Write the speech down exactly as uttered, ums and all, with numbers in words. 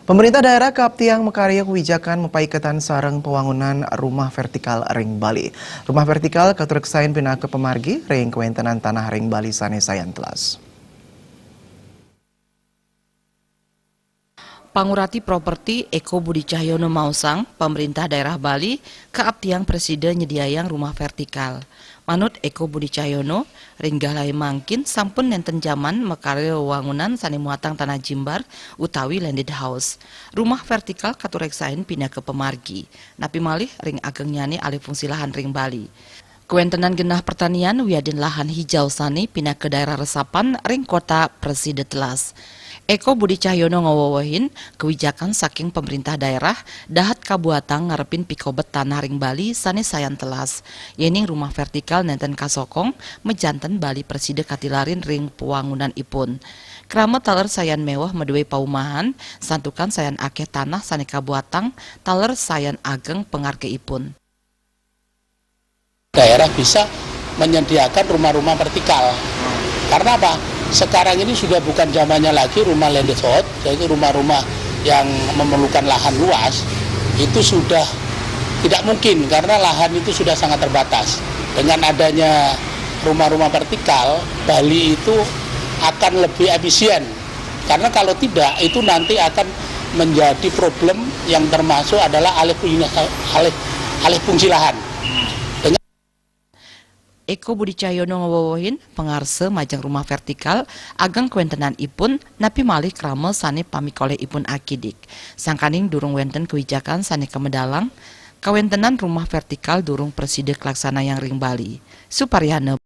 Pemerintah daerah kaaptiang makarya kawijakan mapaiketan sareng pawangunan rumah vertikal ring Bali. Rumah vertikal katureksain pinaka pamargi ring kawéntenan tanah ring Bali sané sayan telas. Pangurati Properti Eko Budi Cahyono maosang, pemerintah daerah Bali kaaptiang prasida nyediayang rumah vertikal. Manut Eko Budi Cahyono, ring galahe mangkin sampun nenten jaman makarya wewangunan sane muatang tanah jimbar utawi landed house. Rumah vertikal katureksain pinaka pamargi, napi malih ring agengnyane alih fungsi lahan ring Bali. Kawentenan genah pertanian wiadin lahan hijau sane pinaka daerah resapan ring kota prasida telas. Eko Budi Cahyono ngawewehin, kewijakan saking pemerintah daerah dahat kabuatang ngarepin pikobet tanah ring Bali sane sayan telas. Yening rumah vertikal nenten kasokong, majanten Bali prasida katilarin ring pawangunanipun. Krama taler sayan meweh madue paumahan, santukan sayan akeh tanah sane kabuatang taler sayan ageng pangargeipun. Daerah bisa menyediakan rumah-rumah vertikal. Karena apa? Sekarang ini sudah bukan zamannya lagi rumah landed house, yaitu rumah-rumah yang memerlukan lahan luas, itu sudah tidak mungkin karena lahan itu sudah sangat terbatas. Dengan adanya rumah-rumah vertikal, Bali itu akan lebih efisien. Karena kalau tidak, itu nanti akan menjadi problem yang termasuk adalah alih fungsi, alih, alih fungsi lahan. Eko Budi Cahyono ngawewehin, pangarsa majeng rumah vertikal ageng kawentenanipun napi malih krama sane pamikolihipun akidik. Sangkaning durung wenten kewijakan sane kamedalang, kawentenan rumah vertikal durung prasida kalaksanayang ring Bali. Suparyana.